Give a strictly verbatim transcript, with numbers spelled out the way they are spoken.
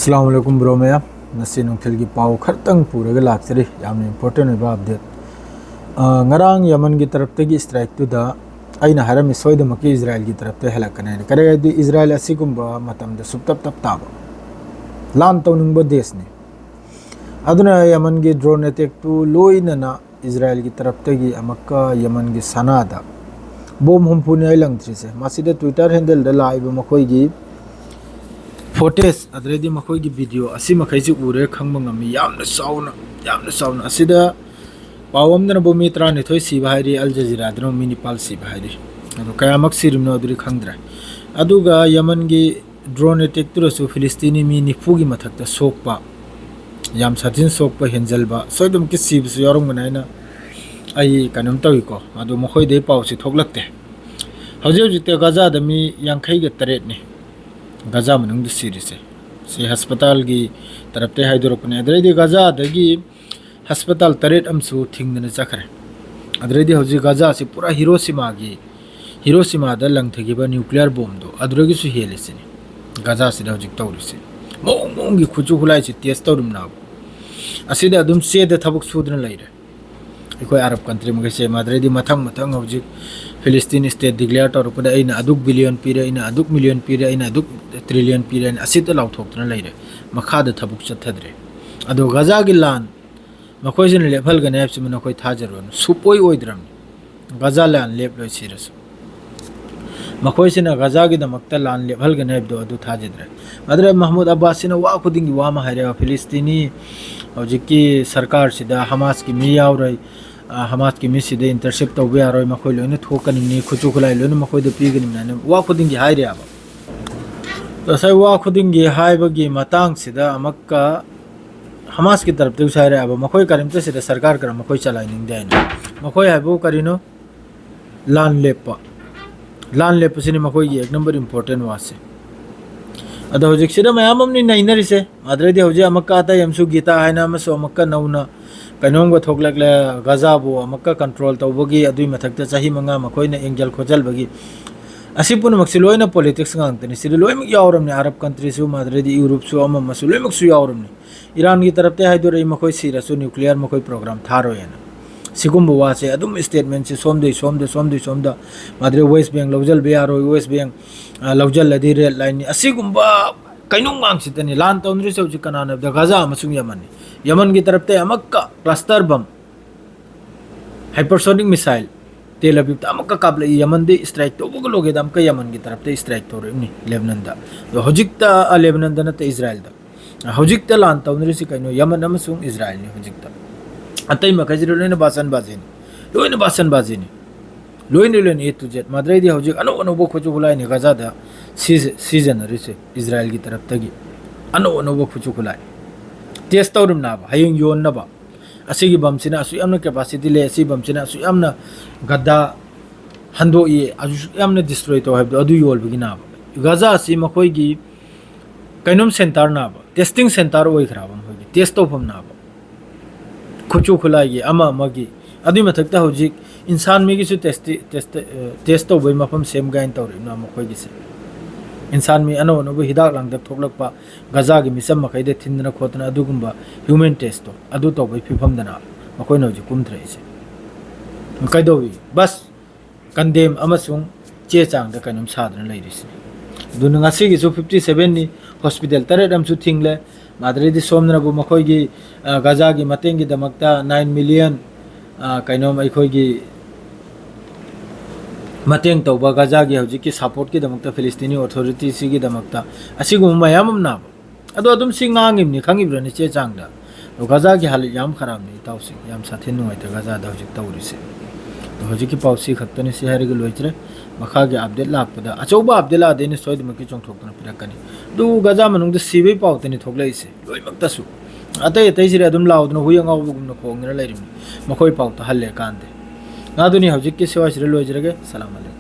ꯑꯁꯂꯥꯃꯨ ꯑꯂꯥꯏꯀꯨꯝ bro ꯃꯌꯥꯝ, ꯉꯁꯤ ꯅꯨꯡꯊꯤꯜꯒꯤ ꯄꯥꯎ ꯈꯔꯇꯪ ꯄꯨꯔꯒ ꯂꯥꯛꯆꯔꯤ꯫ ꯌꯥꯝꯅ ꯏꯝꯄꯣꯔꯇꯦꯟ ꯑꯣꯏꯕ ꯑꯞꯗꯦꯠ꯫ ꯑ, ꯉꯔꯥꯡ ꯌꯃꯟꯒꯤ ꯇꯔꯞꯇꯒꯤ ꯁ꯭ꯇ꯭ꯔꯥꯏꯛꯇꯨꯗ ꯑꯩꯅ ꯍꯥꯏꯔꯝꯃꯤ, ꯁꯣꯏꯗꯃꯛꯀꯤ ꯏꯖꯔꯥꯏꯜꯒꯤ ꯇꯔꯞꯇ ꯍꯦꯜꯂꯛꯀꯅꯤ ꯍꯥꯏꯅ꯫ ꯀꯔꯤ ꯍꯥꯏꯗꯤ, ꯏꯖꯔꯥꯏꯜ ꯑꯁꯤꯒꯨꯝꯕ ꯃꯇꯝꯗ ꯁꯨꯞꯇꯞ ꯇꯞ ꯇꯥꯕ, ꯂꯥꯟ ꯇꯧꯅꯤꯡꯕ ꯗꯦꯁꯅꯤ꯫ ꯑꯗꯨꯅ ꯌꯃꯟꯒꯤ ꯗ꯭ꯔꯣꯟ ꯑꯦꯇꯦꯛꯇꯨ ꯂꯣꯏꯅꯅ ꯏꯖꯔꯥꯏꯜꯒꯤ ꯇꯔꯞꯇꯒꯤ ꯑꯃꯨꯛꯀ ꯌꯃꯟꯒꯤ ꯁꯅꯥꯗ ꯕꯣꯝ ꯍꯨꯝꯐꯨꯅꯤ ꯑꯩ ꯂꯪꯗ꯭ꯔꯤꯁꯦ꯫ ꯃꯁꯤꯗ ꯇ꯭ꯋꯤꯇꯔ ꯍꯦꯟꯗꯜꯗ ꯂꯥꯛꯏꯕ ꯃꯈꯣꯏꯒꯤ ꯐꯣꯇꯦꯖ, ꯑꯗꯨꯗꯩꯗꯤ ꯃꯈꯣꯏꯒꯤ ꯚꯤꯗꯤꯑꯣ ꯑꯁꯤ ꯃꯈꯩꯁꯤ ꯎꯔꯦ, ꯈꯪꯕ ꯉꯝꯃꯤ꯫ ꯌꯥꯝꯅ ꯆꯥꯎꯅ, ꯌꯥꯝꯅ ꯆꯥꯎꯅ꯫ ꯑꯁꯤꯗ ꯄꯥꯎ ꯑꯃꯗꯅꯕꯨ ꯃꯤ ꯇꯔꯥꯅꯤꯊꯣꯏ ꯁꯤꯕ ꯍꯥꯏꯔꯤ, ꯑꯜ ꯖꯖꯤꯔꯥꯗꯅ ꯃꯤ ꯅꯤꯄꯥꯜ ꯁꯤꯕ ꯍꯥꯏꯔꯤ꯫ ꯑꯗꯣ ꯀꯌꯥꯃꯛ ꯁꯤꯔꯤꯕꯅꯣ ꯑꯗꯨꯗꯤ ꯈꯪꯗ꯭ꯔꯦ꯫ ꯑꯗꯨꯒ ꯌꯃꯟꯒꯤ ꯗ꯭ꯔꯣꯟ ꯑꯦꯇꯦꯛꯇꯨꯗꯁꯨ ꯐꯤꯂꯤꯁꯇꯤꯅꯤ ꯃꯤ ꯅꯤꯐꯨꯒꯤ ꯃꯊꯛꯇ ꯁꯣꯛꯄ, ꯌꯥꯝ ꯁꯥꯊꯤꯅ ꯁꯣꯛꯄ, ꯍꯦꯟꯖꯜꯕ, ꯁꯣꯏꯗꯅꯃꯛꯀꯤ ꯁꯤꯕꯁꯨ ꯌꯥꯎꯔꯝꯒꯅꯤ ꯍꯥꯏꯅ ꯑꯩ ꯀꯩꯅꯣꯝ ꯇꯧꯏꯀꯣ꯫ ꯑꯗꯣ ꯃꯈꯣꯏꯗꯩ ꯄꯥꯎꯁꯤ ꯊꯣꯛꯂꯛꯇꯦ꯫ ꯍꯧꯖꯤꯛ ꯍꯧꯖꯤꯛꯇ ꯒꯖꯥꯗ ꯃꯤ ꯌꯥꯡꯈꯩꯒ ꯇꯔꯦꯠꯅꯤ ꯒꯖꯥ ꯃꯅꯨꯡꯗ ꯁꯤꯔꯤꯁꯦ꯫ ꯁꯤ ꯍꯁꯄꯇꯥꯜꯒꯤ ꯇꯔꯞꯇꯩ ꯍꯥꯏꯗꯣꯔꯛꯄꯅꯦ꯫ ꯑꯗꯨꯗꯩꯗꯤ ꯒꯖꯥꯗꯒꯤ ꯍꯁꯄꯇꯥꯜ ꯇꯔꯦꯠ ꯑꯃꯁꯨ ꯊꯤꯡꯗꯅ ꯆꯠꯈ꯭ꯔꯦ꯫ ꯑꯗꯨꯗꯩꯗꯤ ꯍꯧꯖꯤꯛ ꯒꯖꯥꯁꯤ ꯄꯨꯔꯥ ꯍꯤꯔꯣꯁꯤꯃꯥꯒꯤ, ꯍꯤꯔꯣꯁꯤꯃꯥꯗ ꯂꯪꯊꯈꯤꯕ ꯅ꯭ꯌꯨꯀ꯭ꯂꯤꯌꯔ ꯕꯣꯝꯗꯣ, ꯑꯗꯨꯗꯒꯤꯁꯨ ꯍꯦꯜꯂꯤꯁꯤꯅꯤ ꯒꯖꯥꯁꯤꯗ ꯍꯧꯖꯤꯛ ꯇꯧꯔꯤꯁꯤ꯫ ꯃꯑꯣꯡ ꯃꯑꯣꯡꯒꯤ ꯈꯨꯠꯁꯨ ꯈꯨꯠꯂꯥꯏꯁꯤ ꯇꯦꯁ ꯇꯧꯔꯤꯕꯅꯦꯕ꯫ ꯑꯁꯤꯗ ꯑꯗꯨꯝ ꯆꯦꯗ ꯊꯕꯛ ꯁꯨꯗꯅ ꯂꯩꯔꯦ꯫ ꯑꯩꯈꯣꯏ ꯑꯔꯕ ꯀꯟꯇ꯭ꯔꯤ ꯃꯈꯩꯁꯦ꯫ ꯑꯗꯨꯗꯩꯗꯤ ꯃꯊꯪ ꯃꯊꯪ ꯍꯧꯖꯤꯛ ꯐꯤꯂꯤꯁꯇꯤꯟ ꯁ꯭ꯇꯦꯠ ꯗꯤꯀ꯭ꯂꯦꯌꯔ ꯇꯧꯔꯛꯄꯗ ꯑꯩꯅ ꯑꯗꯨꯛ ꯕꯤꯂꯤꯌꯟ ꯄꯤꯔꯦ, ꯑꯩꯅ ꯑꯗꯨꯛ ꯃꯤꯂꯤꯌꯟ ꯄꯤꯔꯦ, ꯑꯩꯅ ꯑꯗꯨꯛ ꯇ꯭ꯔꯤꯂꯤꯌꯟ ꯄꯤꯔꯦ ꯍꯥꯏꯅ ꯑꯁꯤꯗ ꯂꯥꯎꯊꯣꯛꯇꯅ ꯂꯩꯔꯦ꯫ ꯃꯈꯥꯗ ꯊꯕꯛ ꯆꯠꯊꯗ꯭ꯔꯦ꯫ ꯑꯗꯣ ꯒꯖꯥꯒꯤ ꯂꯥꯟ ꯃꯈꯣꯏꯁꯤꯅ ꯂꯦꯞꯍꯜꯒꯅꯤ ꯍꯥꯏꯕꯁꯤꯃ ꯅꯈꯣꯏ ꯊꯥꯖꯔꯨꯔꯅꯨ꯫ ꯁꯨꯛꯑꯣꯏ ꯑꯣꯏꯗ꯭ꯔꯕꯅꯤ꯫ ꯒꯖꯥ ꯂꯥꯟ ꯂꯦꯞꯂꯣꯏ ꯁꯤꯔꯁꯨ꯫ ꯃꯈꯣꯏꯁꯤꯅ ꯒꯖꯥꯒꯤꯗꯃꯛꯇ ꯂꯥꯟ ꯂꯦꯞꯍꯜꯒꯅꯤ ꯍꯥꯏꯕꯗꯣ ꯑꯗꯨ ꯊꯥꯖꯗ꯭ꯔꯦ꯫ ꯑꯗꯨꯅ ꯃꯍꯃꯨꯗ ꯑꯕꯥꯁꯁꯤꯅ ꯋꯥ ꯈꯨꯗꯤꯡꯒꯤ ꯋꯥ ꯑꯃ ꯍꯥꯏꯔꯦꯕ, ꯐꯤꯂꯤꯁꯇꯤꯅꯤ ꯍꯧꯖꯤꯛꯀꯤ ꯁꯔꯀꯥꯔꯁꯤꯗ ꯍꯃꯥꯁꯀꯤ ꯃꯤ ꯌꯥꯎꯔꯣꯏ, ꯑ, ꯍꯃꯥꯁꯀꯤ ꯃꯤꯁꯤꯗ ꯏꯟꯇꯔꯁꯦꯞ ꯇꯧꯕ ꯌꯥꯔꯣꯏ, ꯃꯈꯣꯏ ꯂꯣꯏꯅ ꯊꯣꯛꯀꯅꯤꯡꯉꯤ, ꯈꯨꯠꯁꯨ ꯈꯨꯠꯂꯥꯏ ꯂꯣꯏꯅ ꯃꯈꯣꯏꯗ ꯄꯤꯒꯅꯤ ꯍꯥꯏꯅ ꯋꯥ ꯈꯨꯗꯤꯡꯒꯤ ꯍꯥꯏꯔꯦꯕ꯫ ꯉꯁꯥꯏ ꯋꯥ ꯈꯨꯗꯤꯡꯒꯤ ꯍꯥꯏꯕꯒꯤ ꯃꯇꯥꯡꯁꯤꯗ ꯑꯃꯨꯛꯀ ꯍꯃꯥꯁꯀꯤ ꯇꯔꯞꯇꯒꯤꯁꯨ ꯍꯥꯏꯔꯛꯑꯦꯕ, ꯃꯈꯣꯏ ꯀꯔꯤꯝꯇ ꯁꯤꯗ ꯁꯔꯀꯥꯔ ꯀꯔꯝ ꯃꯈꯣꯏ ꯆꯂꯥꯏꯅꯤꯡꯗꯦ ꯍꯥꯏꯅ꯫ ꯃꯈꯣꯏ ꯍꯥꯏꯕꯨ ꯀꯔꯤꯅꯣ? ꯂꯥꯟ ꯂꯦꯞꯄ꯫ ꯂꯥꯟ ꯂꯦꯞꯄꯁꯤꯅꯤ ꯃꯈꯣꯏꯒꯤ ꯑꯦꯛ ꯅꯝꯕꯔ ꯏꯝꯄꯣꯔꯇꯦꯟ ꯋꯥꯁꯦ꯫ ꯑꯗꯣ ꯍꯧꯖꯤꯛꯁꯤꯗ ꯃꯌꯥꯝ ꯑꯃꯅꯤ ꯅꯩꯅꯔꯤꯁꯦ꯫ ꯑꯗꯨꯗꯩꯗꯤ ꯍꯧꯖꯤꯛ ꯑꯃꯨꯛꯀ ꯑꯇꯩ ꯑꯃꯁꯨ ꯒꯤꯇꯥ ꯍꯥꯏꯅ ꯑꯃꯁꯨ ꯑꯃꯨꯛꯀ ꯅꯧꯅ ꯀꯩꯅꯣꯝꯒ ꯊꯣꯛꯂꯛꯂꯦ, ꯒꯖꯥꯕꯨ ꯑꯃꯨꯛꯀ ꯀꯟꯇ꯭ꯔꯣꯜ ꯇꯧꯕꯒꯤ, ꯑꯗꯨꯏ ꯃꯊꯛꯇ ꯆꯍꯤ ꯃꯉꯥ ꯃꯈꯣꯏꯅ ꯑꯦꯡꯖꯜ ꯈꯣꯠꯆꯜꯕꯒꯤ꯫ ꯑꯁꯤ ꯄꯨꯝꯅꯃꯛꯁꯤ ꯂꯣꯏꯅ politics ꯉꯥꯛꯇꯅꯤ꯫ ꯁꯤꯗ ꯂꯣꯏꯅꯃꯛ ꯌꯥꯎꯔꯕꯅꯤ꯫ ꯑꯔꯕ countryꯁꯨ, ꯃꯗꯨꯗꯩꯗꯤ Europeꯁꯨ, ꯑꯃ ꯑꯃꯁꯨ ꯂꯣꯏꯅꯃꯛꯁꯨ ꯌꯥꯎꯔꯕꯅꯤ꯫ ꯏꯔꯥꯟꯒꯤ ꯇꯔꯞꯇ ꯍꯥꯏꯗꯣꯔꯛꯏ, ꯃꯈꯣꯏ ꯁꯤꯔꯁꯨ nuclear ꯃꯈꯣꯏ program ꯊꯥꯔꯣꯏꯅ꯫ ꯁꯤꯒꯨꯝꯕ ꯋꯥꯁꯦ ꯑꯗꯨꯝ statementꯁꯦ ꯁꯣꯝꯗꯩ ꯁꯣꯝꯗ, ꯁꯣꯝꯗꯩ ꯁꯣꯝꯗ, ꯃꯗꯨꯗꯩ West Bank ꯂꯧꯁꯤꯟꯕ ꯌꯥꯔꯣꯏ, West Bank, ꯑ, ꯂꯧꯁꯤꯜꯂꯗꯤ red lineꯅꯤ꯫ ꯑꯁꯤꯒꯨꯝꯕ ꯀꯩꯅꯣꯝ ꯉꯥꯛꯁꯤꯗꯅꯤ꯫ ꯂꯥꯟ ꯇꯧꯅꯔꯤꯁꯦ ꯍꯧꯖꯤꯛ ꯀꯅꯥꯅꯣ ꯍꯥꯏꯕꯗ ꯒꯥꯖꯥ ꯑꯃꯁꯨꯡ ꯌꯃꯟꯅꯤ꯫ ꯌꯃꯟꯒꯤ ꯇꯔꯞꯇ ꯑꯃꯛꯀ cluster bomb, hypersonic missile, ꯇꯦꯜ ꯑꯕꯤꯕꯇ ꯑꯃꯛꯀ ꯀꯥꯞꯂꯛꯏ꯫ ꯌꯃꯟꯗꯤ strike ꯇꯧꯕꯒ ꯂꯣꯏꯒꯦꯗ ꯑꯃꯛꯀ ꯌꯃꯟꯒꯤ ꯇꯔꯞꯇ strike ꯇꯧꯔꯛꯏꯕꯅꯤ ꯂꯦꯕꯅꯟꯗ꯫ ꯑꯗꯣ ꯍꯧꯖꯤꯛꯇ, ꯑ, ꯂꯦꯕꯅꯟꯗ ꯅꯠꯇꯦ, ꯏꯖꯔꯥꯏꯜꯗ꯫ ꯍꯧꯖꯤꯛꯇ ꯂꯥꯟ ꯇꯧꯅꯔꯤꯁꯤ ꯀꯩꯅꯣ? ꯌꯃꯟ ꯑꯃꯁꯨꯡ ꯏꯖꯔꯥꯏꯜꯅꯤ ꯍꯧꯖꯤꯛꯇ꯫ ꯑꯇꯩ ꯃꯈꯩꯁꯤꯗꯤ ꯂꯣꯏꯅ ꯕꯥꯁꯟꯕꯥꯖꯤꯅꯤ꯫ ꯂꯣꯏꯅ ꯕꯥꯁꯟꯕꯥꯖꯤꯅꯤ꯫ ꯂꯣꯏꯅ, ꯂꯣꯏꯅ A to Z꯫ ꯃꯗꯨꯗꯩꯗꯤ ꯍꯧꯖꯤꯛ ꯑꯅꯧ ꯑꯅꯧꯕ ꯈꯨꯠꯁꯨ ꯈꯨꯠꯂꯥꯏꯅꯤ ꯒꯥꯖꯥꯗ ꯁꯤꯖ-, ꯁꯤꯖꯤꯟꯅꯔꯤꯁꯦ ꯏꯖꯔꯥꯏꯜꯒꯤ ꯇꯔꯞꯇꯒꯤ꯫ ꯑꯅꯧ ꯑꯅꯧꯕ ꯈꯨꯠꯁꯨ ꯈꯨꯠꯂꯥꯏ꯫ Test ꯇꯧꯔꯤꯕꯅꯦꯕ, ꯍꯌꯦꯡ ꯌꯣꯟꯅꯕ꯫ ꯑꯁꯤꯒꯤ bomb ꯁꯤꯅ ꯑꯁꯨꯛ ꯌꯥꯝꯅ capacity ꯂꯩ, ꯑꯁꯤ bomb ꯁꯤꯅ ꯑꯁꯨꯛ ꯌꯥꯝꯅ ꯒꯥꯖꯥ ꯍꯟꯗꯣꯛꯏ, ꯑꯁꯨꯛ ꯌꯥꯝꯅ destroy ꯇꯧ ꯍꯥꯏꯕꯗꯣ ꯑꯗꯨ ꯌꯣꯜꯕꯒꯤꯅꯦꯕ꯫ ꯒꯥꯖꯥ ꯑꯁꯤ ꯃꯈꯣꯏꯒꯤ ꯀꯩꯅꯣꯝ centreꯅꯦꯕ, testing centre ꯑꯣꯏꯈ꯭ꯔꯕ ꯃꯈꯣꯏꯒꯤ, test ꯇꯧꯐꯝꯅꯦꯕ꯫ ꯈꯨꯠꯁꯨ ꯈꯨꯠꯂꯥꯏꯒꯤ ꯑꯃ ꯑꯃꯒꯤ꯫ ꯑꯗꯨꯏ ꯃꯊꯛꯇ ꯍꯧꯖꯤꯛ ꯏꯟꯁꯥꯟ ꯃꯤꯒꯤꯁꯨ test, test, ꯑ, test ꯇꯧꯕꯩ ꯃꯐꯝ ꯁꯦꯝ ꯀꯥꯏꯅ ꯇꯧꯔꯤꯕꯅ ꯃꯈꯣꯏꯒꯤꯁꯦ꯫ ꯏꯟꯁꯥꯟ ꯃꯤ ꯑꯅꯧ ꯑꯅꯧꯕ ꯍꯤꯗꯥꯛ ꯂꯥꯡꯊꯛ ꯊꯣꯛꯂꯛꯄ, ꯒꯥꯖꯥꯒꯤ ꯃꯤꯆꯝ ꯃꯈꯩꯗ ꯊꯤꯟꯗꯅ ꯈꯣꯠꯇꯅ ꯑꯗꯨꯒꯨꯝꯕ human testꯇꯣ ꯑꯗꯨ ꯇꯧꯕꯩ ꯐꯤꯕꯝꯗꯅ ꯃꯈꯣꯏꯅ ꯍꯧꯖꯤꯛ ꯀꯨꯝꯊꯔꯛꯏꯁꯦ꯫ ꯀꯩꯗꯧꯏ? ꯕꯁ condemn ꯑꯃꯁꯨꯡ ꯆꯦ ꯆꯥꯡꯗ ꯀꯩꯅꯣꯝ ꯁꯥꯗꯅ ꯂꯩꯔꯤꯁꯤꯅꯤ꯫ ꯑꯗꯨꯅ ꯉꯁꯤꯒꯤꯁꯨ fifty sevenꯅꯤ, hospital ꯇꯔꯦꯠ ꯑꯃꯁꯨ ꯊꯤꯡꯂꯦ꯫ ꯃꯗꯨꯗꯩꯗꯤ ꯁꯣꯝꯗꯅꯕꯨ ꯃꯈꯣꯏꯒꯤ, ꯑ, ꯒꯥꯖꯥꯒꯤ ꯃꯇꯦꯡꯒꯤꯗꯃꯛꯇ nine million, ꯑ, ꯀꯩꯅꯣꯝ ꯑꯩꯈꯣꯏꯒꯤ ꯃꯇꯦꯡ ꯇꯧꯕ, ꯒꯥꯖꯥꯒꯤ ꯍꯧꯖꯤꯛꯀꯤ supportꯀꯤꯗꯃꯛꯇ, ꯐꯤꯂꯤꯁꯇꯤꯅꯤ authorityꯁꯤꯒꯤꯗꯃꯛꯇ ꯑꯁꯤꯒꯨꯝꯕ ꯃꯌꯥꯝ ꯑꯃ ꯅꯥꯕ꯫ ꯑꯗꯣ ꯑꯗꯨꯝ ꯁꯤ ꯉꯥꯡꯉꯤꯕꯅꯤ, ꯈꯪꯉꯤꯕ꯭ꯔꯅꯤ ꯆꯦ ꯆꯥꯡꯗ? ꯑꯗꯣ ꯒꯥꯖꯥꯒꯤ ꯍꯥꯂꯠ ꯌꯥꯝ ꯈꯔꯥꯕꯅꯤ ꯏꯇꯥꯎꯁꯤꯡ, ꯌꯥꯝ ꯁꯥꯊꯤꯅ ꯅꯨꯡꯉꯥꯏꯇꯦ ꯒꯥꯖꯥꯗ ꯍꯧꯖꯤꯛ ꯇꯧꯔꯤꯁꯦ꯫ ꯑꯗꯣ ꯍꯧꯖꯤꯛꯀꯤ ꯄꯥꯎ ꯁꯤ ꯈꯛꯇꯅꯤ, ꯁꯤ ꯍꯥꯏꯔꯒ ꯂꯣꯏꯖꯔꯦ꯫ ꯃꯈꯥꯒꯤ update ꯂꯥꯛꯄꯗ, ꯑꯆꯧꯕ update ꯂꯥꯛꯑꯗꯤ ꯑꯩꯅ ꯁꯣꯏꯗꯅꯃꯛꯀꯤ ꯆꯣꯡꯊꯣꯛꯇꯅ ꯄꯤꯔꯛꯀꯅꯤ꯫ ꯑꯗꯨ ꯒꯥꯖꯥ ꯃꯅꯨꯡꯗ ꯁꯤꯕꯒꯤ ꯄꯥꯎꯇꯅꯤ ꯊꯣꯛꯂꯛꯏꯁꯦ ꯂꯣꯏꯅꯃꯛꯇꯁꯨ꯫ ꯑꯇꯩ ꯑꯇꯩꯁꯤꯗꯤ ꯑꯗꯨꯝ ꯂꯥꯎꯗꯅ ꯍꯨꯏ ꯑꯉꯥꯎꯕꯒꯨꯝꯅ ꯈꯣꯡꯗꯅ ꯂꯩꯔꯤꯕꯅꯤ꯫ ꯃꯈꯣꯏ ꯄꯥꯎ ꯇꯥꯍꯜꯂꯦ ꯀꯥꯟꯗꯦ꯫ ꯑꯗꯨꯅꯤ ꯍꯧꯖꯤꯛꯀꯤ ꯁ꯭ꯋꯥꯏꯁꯤꯗ ꯂꯣꯏꯖꯔꯒꯦ꯫ ꯁꯂꯥꯝ ꯑꯂꯩꯀꯨꯝ꯫